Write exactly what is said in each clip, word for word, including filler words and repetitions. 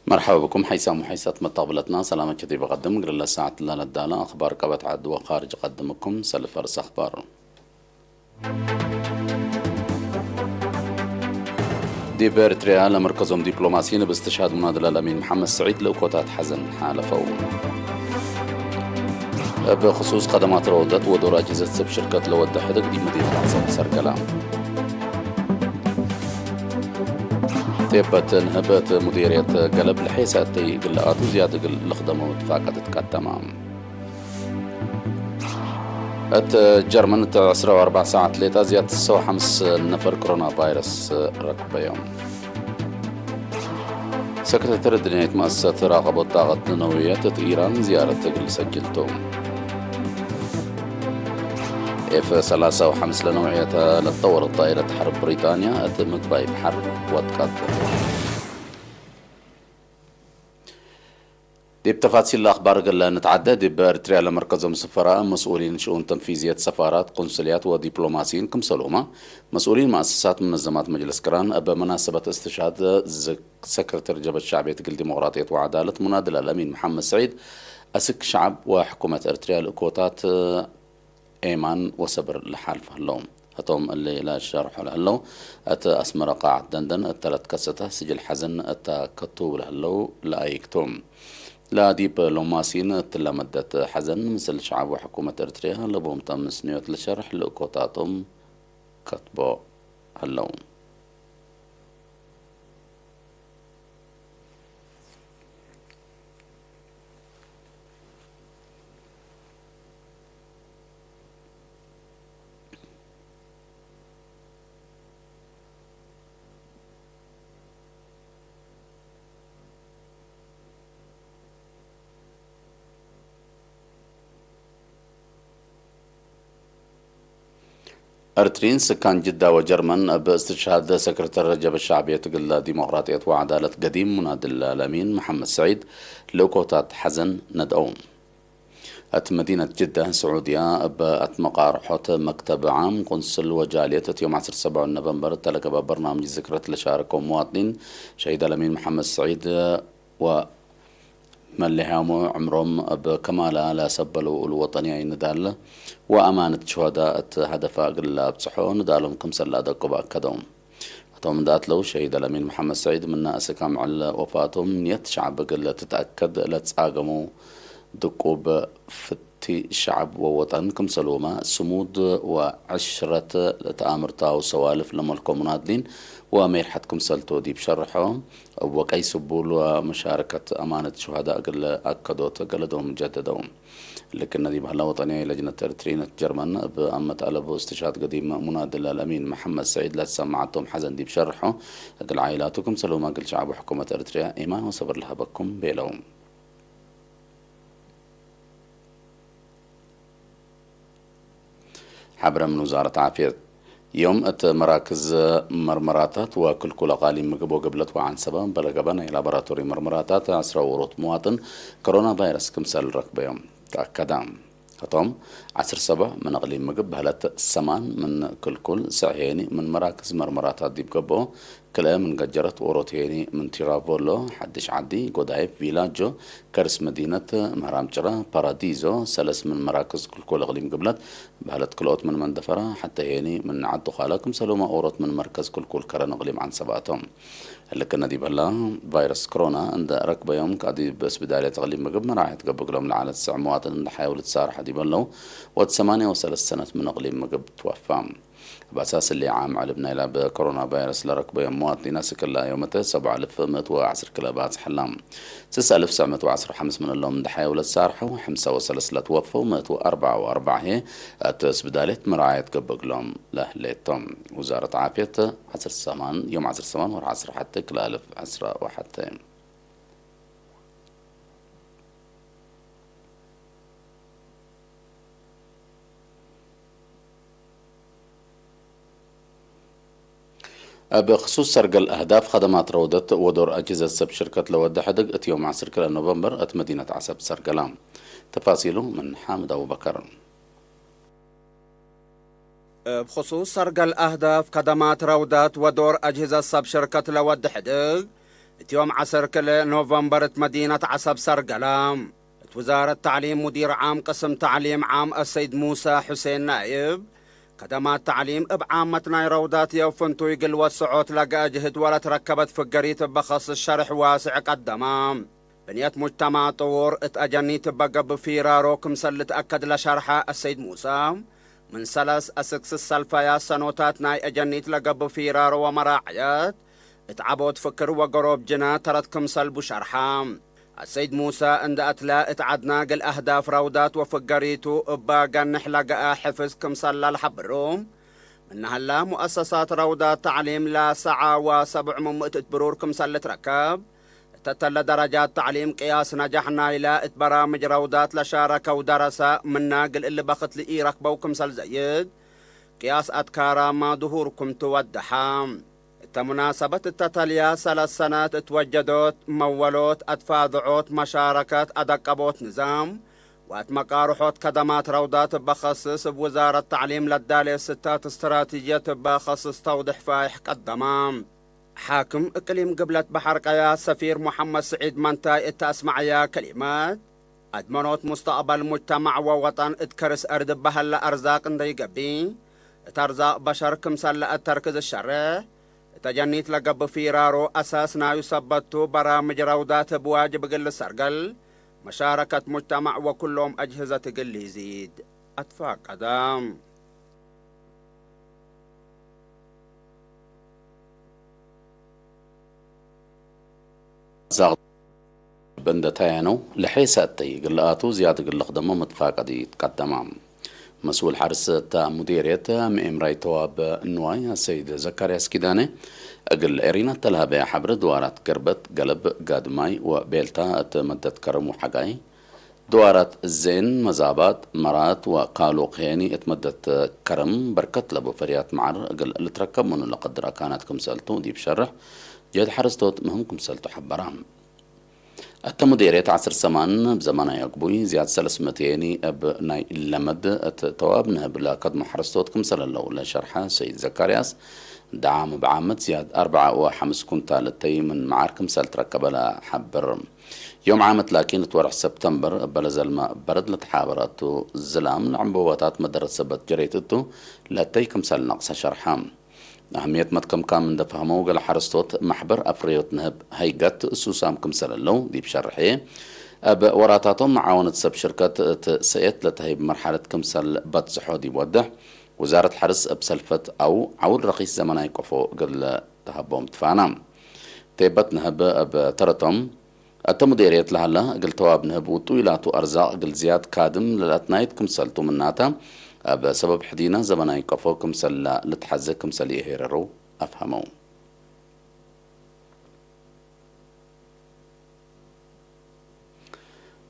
መርሐበ ብኩም ሐይሳም ወሐይሳት መተቅብለትና፣ ሰላመ ከዲብ እቀድም። እግል ለሳዐት ለነዳለ አክባር ቀበት ዐድ ወካርጅ እቀድምኩም። ሰልፍ አርስ አክባር። ዲብ ኤርትርያ ለመርከዞም ዲፕሎማሲን እብ እስትሽሃድ ሙናድል አልአሚን መሐመድ ስዒድ ልእኮታት ሐዘን ሓለፈው። እብ ክሱስ ከደማት ረውደት ወዶር አጅህዘት ሰብ ሽርከት ለወደ ሕድግ ዲብ መዲነት ዐሰብ ሰርገላ። ጤበት ንህብ እት ሙዲርየት ገለብ ለሔሰ እተይ እግል ለአቱ ዝያድ እግል ልክደሞ ትፋቀት ትቀደመ። እት ጀርመን እት ዕስራ ወአርበዕ ሰዓት ሌጣ ዝያድ ስሰ ወሐምስ ነፈር ኮሮና ቫይረስ ረክበዮም። ሰክረተሪ ድንያይት መአሰሰት ራቀቦት ጣቀት ነውዕየት እት ኢራን ዝያረት እግል ሰጅልቱ። ኤፍ ሰላሳ ወሐምስ ለነውዕየተ ለትጠወረት ጣይረት ሐርብ ብሪጣንያ እት ምግባይ በሐር ወድቀት። ዲብ ተፋሲል ለአክባር እግል ንትዓደ፣ ዲብ ኤርትርያ ለመርከዞም ስፈራ፣ መስኡሊን ሽኡን ተንፊዝየት ሰፋራት፣ ቁንስልያት ወዲፕሎማሲይን ክምሰልሁመ መስኡሊን መአሰሳት ሙነዘማት መጅልስ ቅራን፣ እብ መናሰበት እስትሽሃድ ዝክ-፣ ሰክረተሪ ጀብሀት ሸዕብየት እግል ዲሞቅራጥየት ወዐዳለት ሙናድል አልአሚን መሐመድ ስዒድ፣ አስክ ሸዕብ ወሕኩመት ኤርትርያ ልእኮታት ኤማን ወሰብር ለሓልፍ ህለው። ህቶም እሊ ለሸርሖ ለህለው፣ እት አስመረ ቃዐት ደንደን እተ ለትከሰተ ስጅል ሐዘን እተ ከቱብ ለህለው ለአይክቶም። ለዲፕሎማሲን እትለ መደት ሐዘን ምስል ሸዕብ ወሕኩመት ኤርትርያ ለቦም ተምስንዮት ለሸርሕ ልእኮታቶም ከትቦ ህለው። ኤርትሪን ስካን ጅዳ ወጀርመን እብ እስትሽሃድ ሰክረተር ጀብሀት ሸዕብየት እግል ዲሞቅራጥየት ወዐዳለት ገዲም ሙናድል አልአሚን መሐመድ ስዒድ ልእኮታት ሐዘን ነድአው። እት መዲነት ጅዳ ስዑድያ እብ አትመቃርሖት መክተብ ዓም ቁንስል ወጃልየት እት ዮም ዐስር ሰብዕ ነቨምበር እተ ለገብአ በርናምጅ ዝክረት ለሻረከው መዋጥኒን ሸሂድ አልአሚን መሐመድ ስዒድ ወ መለህያሙ ዕምሮም እብ ከማላ ለሰበለው እሉ ወጠንያይ ንዳል ወአማነት ሹሀዳ እት ሀደፋ እግል ለአብጽሖ ንዳሎም ክምሰል ለአደቁብ አከደው። ህቶም እንደ አትለው ሸሂድ አልአሚን መሐመድ ሰዒድ ምነ እስክ አምዕል ወፋቶም ንየት ሸዕብ እግል ትትአከድ ለትጻገሙ ድቁብ ፍቲ ሸዕብ ወወጠን ክምሰልሁመ ስሙድ ወዕሽረት ለተአምርታው ሰዋልፍ ለመልኮ ሙናድሊን ወሜርሐት ክምሰልቱ ዲብ ሸርሖ፣ እብ ወቀይ ስቡል ወመሻረከት አማነት ሹሀዳ እግል አከዶት ገለዶም ጀደደው። ልክነ ዲብ ሀላ ወጠንያይ ለጅነት ኤርትሪን እት ጀርመን እብ አመት አለቡ እስትሽሃድ ገዲም ሙናድል አልአሚን መሐመድ ሰዒድ ለትሰመዐቶም ሐዘን ዲብ ሸርሖ፣ እግል ዓኢላቱ ክምሰልሁመ እግል ሸዕብ ወሕኩመት ኤርትርያ ኤማን ወሰብር ለሀበኩም ቤለው። ሐብረ ምን ውዛረት ዓፍየት። ዮም እት መራክዝ መርመራታት ወክልኩል አቃሊም ምግብ ወግብለት ወዐንሰበ በለገበ ናይ ላቦራቶሪ መርመራታት ዐስረ ዎሮት መዋጥን ኮሮና ቫይረስ ክምሰል ረክበዮም ተአከደ። ህቶም ዐስር ሰቦዕ ምን አቅሊም ምግብ በህለት ሰማን ምን ክልኩል፣ ሰዕ ሄኒ ምን መራክዝ መርመራታት ዲብ ገብኦ፣ ክልኤ ምን ገጀረት ዎሮት ሄኒ ምን ቲራቮሎ፣ ሐድሽ ዐዲ፣ ጎዳይፍ፣ ቪላጆ፣ ከርስ መዲነት፣ ምህራም ጭረ፣ ፓራዲዞ፣ ሰለስ ምን መራክዝ ክልኩል እቅሊም ግብለት በህለት ክልኦት ምን መንደፈራ፣ ሐተ ሄኒ ምን ዐዱ ካለ ክምሰልሁመ ዎሮት ምን መርከዝ ክልኩል ከረን እቅሊም ዐንሰበ ቶም። እሊ ክነ ዲብ ህላ፣ ቫይረስ ክሮና እንደ ረክበዮም ከዲብ እስብዳልየት እቅሊም ምግብ መራዐየት ገብእ እግሎም ለዐለት ሰዕ መዋጥን እንደ ሐየው ልትሳርሐ ዲብ ህለው፣ ወድ ሰማንያ ወሰለስ ሰነት ምን እቅሊም ምግብ ትወፋ። እብ አሳስ እሊ ዓም ዕልብ ናይላ ብኮሮና ቫይረስ ለረክበዮም መዋጥኒን አስክ እላ ዮምተ ሰብዓ አልፍ ምእት ወዐስር ክለ ባጽሐ ህላ። ስስ አልፍ ሰዕ ምእት ወዐስር ወሐምስ ምን እሎም እንደ ሐየው ለትሳርሐው፣ ሐምሳ ወሰለስ ለትወፈው፣ ምእት ወአርበዕ ወአርበዕ ህዬ እት እስብዳልየት መራዐየት ገብእ እግሎም ለህሌቶም። ውዛረት ዓፍየት ዐስር ሰማን፣ ዮም ዐስር ሰማን ወርሕ ዐስር ሐቴ ክልኤ አልፍ ዐስራ ወሐቴ። እብ ክሱስ ሰርገል አህዳፍ ከደማት ረውደት ወዶር አጅህዘት ሰብ ሽርከት ለወደ ሕድግ እት ዮም ዐስር ክልኤ ኖቨምበር እት መዲነት ዐሰብ ሰርገላ። ተፋሲሉ ምን ሓምድ አቡበከር። እብ ክሱስ ሰርገል አህዳፍ ከደማት ረውደት ወዶር አጅህዘት ሰብ ሽርከት ለወደ ሕድግ እት ዮም ዐሰር ክልኤ ኖቨምበር እት መዲነት ዐሰብ ሰርገላ፣ እት ውዛረት ተዕሊም ሙዲር ዓም ቅስም ተዕሊም ዓም አሰይድ ሙሰ ሑሴን ናይብ፣ ከደማት ተዕሊም እብ ዓመት ናይ ረውዳት የፍንቱይ እግል ወስዖት ለገአ ጅህድ ወለትረከበት ፍገሪት እበ ከስስ ሸርሕ ዋስዕ ቀደማ። ብንየት ሙጅተማዕ ጥዉር እት አጀኒት እበ ገብእ ፊራሮ ክምሰል ልትአከድ ለሸርሐ አሰይድ ሙሰ፣ ምን ሰለስ አስክ ስስ ሰልፈያት ሰኖታት ናይ አጀኒት ለገብእ ፊራሮ ወመራዕየት፣ እት ዐቦት ፍክር ወገሮብ ጅነ ተረት ክምሰልቡ ሸርሐ። አሰይድ ሙሰ እንደ አትለ እት ዐድነ እግል አህዳፍ ረውዳት ወፍገሪቱ እበ ገንሕ ለገአ ሕፍዝ ክምሰል ለልሐብሩ፣ ምነ ሀለ ሙአሰሳት ረውዳት ተዕሊም ለሰዓ ወሰብዕ ምን ምእት እት ብሩር ክምሰል ልትረከብ፣ እተ ተለ ደረጃት ተዕሊም ቅያስ ነጃሕ ናይለ እት በራምጅ ረውዳት ለሻረከው ደረሰ ምነ እግል እሊ በክት ለኢረክበው ክምሰል ዘይድ፣ ቅያስ አትካራመ ድሁር ክም ትወደሐ። እተ ሙናሰበት እተ ተልየ ሰለስ ሰነት እት ወጀዶት መወሎት፣ አትፋድዖት፣ መሻረከት፣ አደቀቦት ንዛም ወአትመቃርሖት ከደማት ረውዳት እበ ከስስ እብ ውዛረት ተዕሊም ለዳሌ ስታት እስትራቲጅየት እበ ከስስ ተውድሕ ፋይሕ ቀደመ። ሓክም እቅሊም ግብለት በሐር ቀያ ሰፊር ሙሐመድ ስዒድ መንታይ እተ አስመዐያ ከሊመት፣ አድመኖት ሙስተቅበል ሙጅተማዕ ወወጠን እት ከርስ አርድ እበ ሀለ አርዛቅ እንዴ ኢገብእ፣ እት አርዛቅ በሸር ክምሰል ለአተርክዝ እሸሬሕ፣ እተ ጀኒት ለገብእ ፊራሮ አሳስ ናዩ ሰበት ቱ፣ በራምጅ ረውዳት እብ ዋጅብ እግል ልሰርገል፣ መሻረከት ሙጅተማዕ ወኩሎም አጅህዘት እግል ሊዚድ አትፋቀደ። ዛቅ እብ እንደ ተያነው ለሔሰ እተይ እግል ለአቱ ዝያድ እግል ልክደሞ መትፋቀዲ ትቀደማ። መስኡል ሐርስ እተ ሙዴርየት ምኤምራይ ተዋብ ንዋይ አሰይድ ዘካርያስ ኪዳነ እግል ኤሪና እተ ለሀበየ ሐብር ድዋራት ገርበት፣ ገልብ፣ ጋድማይ ወቤልታ እት መደት ከርም ወሐጋይ ድዋራት እዜን፣ መዛባት፣ መራት ወካሉቅ ሄኒ እት መደት ከርም በርከት ለቡ ፈርያት መዓር እግል ልትረከብ ምኑ ለቀድር አካናት ክምሰልቱ ዲብ ሸርሕ ጀህድ ሐረስቶት ምህም ክምሰልቱ ሐበራ። እተ ሙዴርየት ዐስር ሰማን እብ ዘመናይ አግቡይ ዝያድ ሰለስ ምእት ሄኒ እብ ናይ ለመድ እት ተዋብ ንህብ ለከድሞ ሐረስቶት ክምሰል ህለው ለሸርሐ ሰይድ ዘካርያስ፣ ደዓም እብ ዓመት ዝያድ አርበዓ ወሐምስ ኩንታል እተይ ምን መዓር ክምሰል ትረከበ ለሐብር። ዮም ዓመት ላኪን እት ወርሕ ሰብተምበር እበ ለዘልመ በረድ ለተሓበረ እቱ፣ ዝላም ለዕንበቦታት መደረት ሰበት ጀሬት እቱ ለተይ ክምሰል ነቅሰ ሸርሐ። አህምየት መትከምካም እንደ ፈህመው፣ ገለ ሐረስቶት መሕበር አፍረዮት ንህብ ሀይገት እሱሳም ክምሰል ህለው ዲብ ሸርሐ፣ እብ ወራታቶም መዓወነት ሰብ ሽርከት እት ሰኤት ለተሀይብ መርሐለት ክምሰል በጽሖ ዲብ ወድሕ፣ ውዛረት ሐርስ እብ ሰልፈት አው ዐውል ረኪስ ዘመናይ ቆፎ እግል ተሀቦም ትፋና። ቴበት ንህብ እብ ተረቶም፣ እተ ሙዴርየት ለሀላ እግል ተዋብ ንህብ ውጡይ ላቱ አርዛቅ እግል ዝያድ ካድም ለለአትናይት ክምሰልቱ ምናተ፣ እብ ሰበብ ሕዲነ ዘመናይ ቀፎ ክምሰል ለልትሐዜ ክምሰል ይሄረረው አፍሀመው።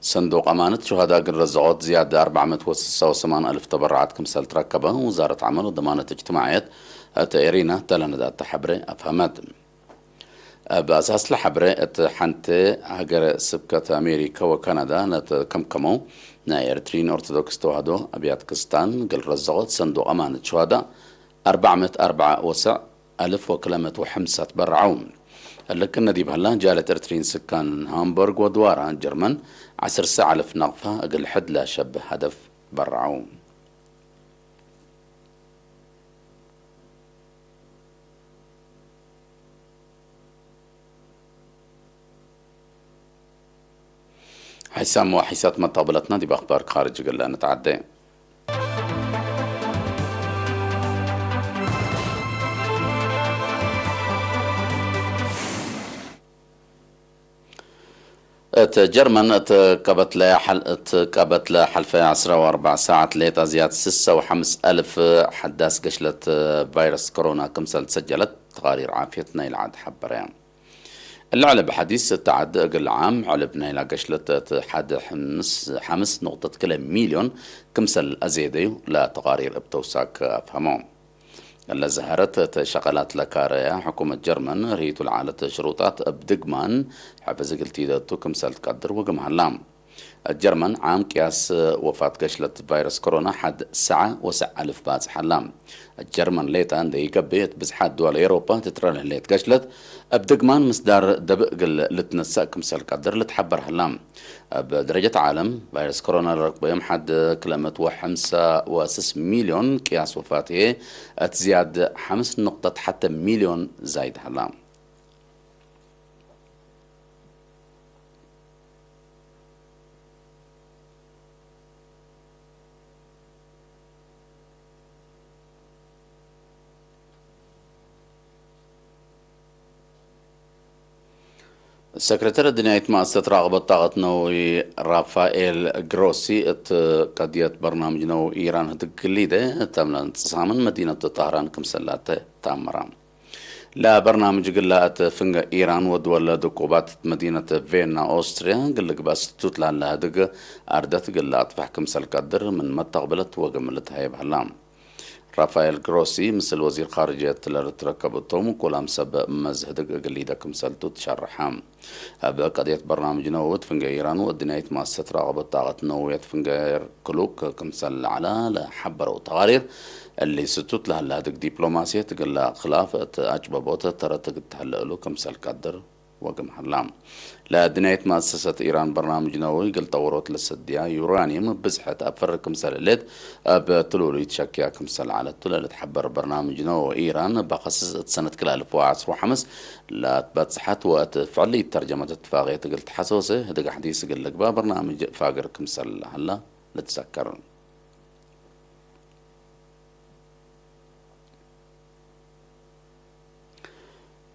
ሰንዱቅ አማነት ሹሀዳ እግል ረዘቆት ዝያድ አርበዕ ምእት ወስሳ ወሰማን አልፍ ተበረዓት ክምሰል ትረከበ ውዛረት ዐመል ወደማነት እጅትማዕየት እት ኤሪና እተ ለነድአተ ሐብሬ አፍሀመት። እብ አሳስ ለሐብሬ፣ እት ሐንቴ ሀገረ ስብከት አሜሪከ ወካናዳ ለተከምከመው ናይ ኤርትሪን ኦርቶዶክስ ተዋህዶ አብያት ክስታን እግል ረዘቆት ሰንዱቅ አማነት ሹሀዳ፣ አርበዕ ምእት አርበዕ ወሰዕ አልፍ ወክልኤ ምእት ወሐምሳ ትበረዐው። እሊ ክእነ ዲብ ሀላ፣ ጃለት ኤርትሪን ስካን ሃምበርግ ወድዋራ ጀርመን፣ ዐስር ሰዕ አልፍ ነቅፈ እግል ሕድ ለሸብህ ሀደፍ በረዐው። ሐይሳም ወሐይሳት መተቅብለትና ዲብ አክባር ካርጅ እግል ንትዓዴ። እት ጀርመን እት ቀበትለ ሐል-፣ እት ቀበትለ ሐልፈ ዐስራ ወአርበዕ ሰዓት ሌጠ ዝያድ ስሰ ወሐምስ አልፍ ሐዳስ ገሽለት ቫይረስ ኮሮና ክምሰል ተሰጀለት ተቃሪር ዓፍየት ናይለ ዐድ ሐበረ። እለ ዐለብ ሐዲስ እት ዐድ እግል ዓም ዐለብ ናይላ ገሽለት እት ሐድ ሐምስ፣ ሐምስ ንቅጠት ክልኤ ሚልዮን ክምሰል አዜደዩ ለተቃሪር እብ ተውሳክ አፍሀመው። እለ ዘሀረት እት ሸቀላት ለካረያ ሕኩመት ጀርመን ርሂቱ ለዐለት ሽሩጣት እብ ድግማን ሕፍዝ እግል ቲደቱ ክምሰል ትቀድር ወግም ሀላ። እት ጀርመን ዓም ቅያስ ወፋት ገሽለት ቫይረስ ኮሮና ሐድ ሰዐ ወሰዕ አልፍ ባጽሕ ሀላ። እት ጀርመን ሌጠ እንዴ ኢገብእ፣ እት ብዝሓት ድወል ኤውሮፓ ትትረል ህሌት ገሽለት፣ እብ ድግማን ምስዳር ደብእ እግል ልትነሰእ ክምሰል ቀድር ልትሐበር ሀላ። እብ ደረጀት ዓለም፣ ቫይረስ ኮሮና ለረክበዮም ሐድ ክልኤ ምእት ወሐምሳ ወስስ ሚልዮን ቅያስ ወፋት ህዬ፣ እት ዝያድ ሐምስ ንቅጠት ሐተ ሚልዮን ዛይድ ሀላ። ሰክረተር እድንያይት መአሰሰት ራቅበት ጣቀት ነዊ ራፋኤል ግሮሲ እት ቀድየት በርናምጅ ነዊ ኢራን ህድግ ክሊደ ተምለን ጽሳምን መዲነት ጣህራን ክምሰል ላተ ተአመራ። ለበርናምጅ እግላ እት ፍንገ ኢራን ወድወል ድቁባት እት መዲነት ቬና ኦስትርያ እግል ልግበእ ስቱት ላለ ህድግ አርደት እግል ለአጥፍሕ ክምሰል ቀድር ምን መተቅብለት ወግምልት ሀይብ ሀላ። ራፋኤል ግሮሲ ምስል ወዚር ካርጅየት ለልትረከብ እቶም፣ ኩሎም ሰብ መዝ ህድግ እግል ሊደ ክምሰልቱ ትሸርሐ። እብ ቀድየት በርናምጅ ነወውት ፍንጌ ኢራን ወእድንያይት መአሰሰት ራቀበት ጣቀት ነወውየት ፍንጌ ክሉክ ክምሰል ለዐለ ለሐበረው ተቃሪር፣ እሊ ስቱት ለሀለ ህድግ ዲፕሎማስየት እግለ ክላፍ እት አጭበቦት ተረት እግል ተህለ እሉ ክምሰል ቀድር ወግም ሀላ። ለእድንያይት መአሰሰት ኢራን በርናምጅ ነወዊ እግል ጠውሮት ለሰድያ ዩራኒየም ብዝሐት አፈር ክምሰል ህሌት እብ ትሉሉይት ሸክያ ክምሰል ዐለቱ ለልትሐበር በርናምጅ ነወዊ ኢራን እብ አከስስ እት ሰነት ክልኤ አልፍ ወዐስር ወሐምስ ለትበጽሐት ወእት ፍዕል ኢተርጀመት እትፋቅየት እግል ተሐሶሰ ህድግ አሕዲስ እግል ልግበእ በርናምጅ ፋግር ክምሰል ለሀላ ልትዘከር።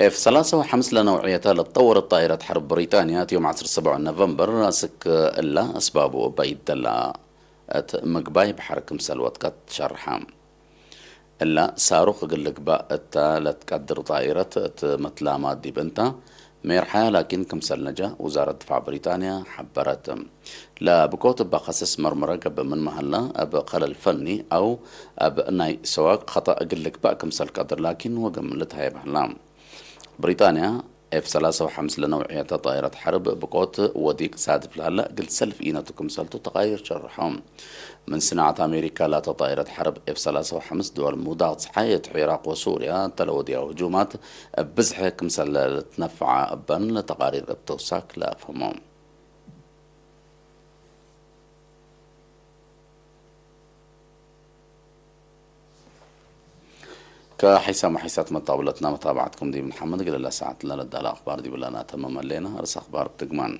ኤፍ ሰላሳ ወሐምስ ለነውዕየተ ለትጠወረት ጣይረት ሐርብ ብሪጣንያ፣ እት ዮም ዐስር ሰብዕ ኖቨምበር አስክ እላ አስባቡ እበ ኢደላ እት ምግባይ በሐር ክምሰል ወድቀት ሸርሐ። እላ ሳሩክ እግል ልግባእ እተ ለትቀድር ጣይረት እት መትላማ ዲብ እንታ፣ ሜርሐያ ላኪን ክምሰል ነጃ ውዛረት ድፋዕ ብሪጣንያ ሐበረት። ለብቆት እበ ከስስ መርመረ ገብእ ምንመ ሀላ፣ እብ ከለል ፈኒ አው እብ ናይ ሰዋግ ኸጠእ እግል ልግባእ ክምሰል ቀድር ላኪን ወግም ልትሀየብ ሀላ። ብሪጣንያ ኤፍ ሰላሳ ወሐምስ ለነውዕየተ ጣይረት ሐርብ ብቆት ወዲቅ ሳድፍ ለሀለ እግል ሰልፍ ኢነቱ ክምሰልቱ ተቃሪር ሸርሖ። ምን ስናዐት አሜሪካ ላተ ጣይረት ሐርብ ኤፍ ሰላሳ ወሐምስ ድወል ሙዳቅ ጸሓይ እት ዒራቅ ወሱርያ እተ ለወድያው ህጁማት እብ ብዝሐ ክምሰል ልትነፈዐ እበን ለተቃሪር እብ ተውሳክ ለአፍህሞ። ከሐይሳም ወሐይሳት መጣብለትና መታብዐትኩም ዲብ ንሐመድ እግል ለሰዓት ለነዳለ አኽባር ዲብለ ነአተምም ህሌነ። አርስ አኽባር እብ ድግማን።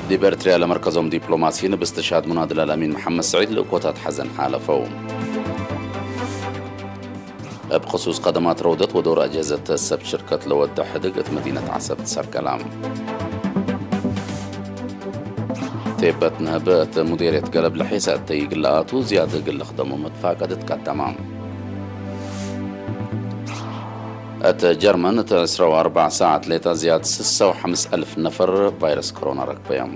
ዲብ ኤርትርያ ለመርከዞም ዲፕሎማሲይን እብ እስትሽሃድ ሙናድል አልአሚን መሐመድ ሰዒድ ልእኮታት ሐዘን ሓለፈው። እብ ክሱስ ከደማት ረውደት ወዶር አጅህዘት ሰብ ሽርከት ለወደ ሕድግ እት መዲነት ዐሰብ ትሰርገላ። ቴበት ነህብ እት ሙዴርየት ገለብ ለሔሰ እተይ እግል ለአቱ ዝያድ እግል ልክደሙ መትፋቀድ ትቀደማ። እት ጀርመን እት ዕስራ ወአርበዕ ሰዓት ሌጠ ዝያድ ስሳ ወሐምስ አልፍ ነፈር ቫይረስ ኮሮና ረክበዮም።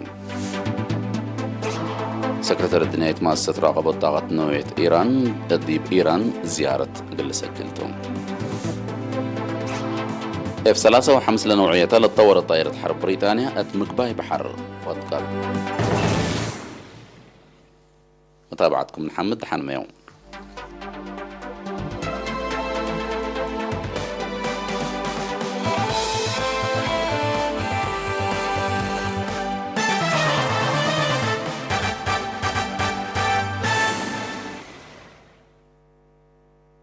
ሰክረተሪ እድንያይት መአሰሰት ራቀቦት ጣቀት ነውየት ኢራን፣ ዲብ ኢራን ዝያረት እግል ልሰጅል ቱ። ኤፍ ሰላሳ ወሐምስ ለነውዕየተ ለትጠወረት ጣይረት ሐርብ ብሪጣንያ እት ምግባይ በሐር ወድቀት። መታብዐትኩም ንሐምድ ደሓን መዮም።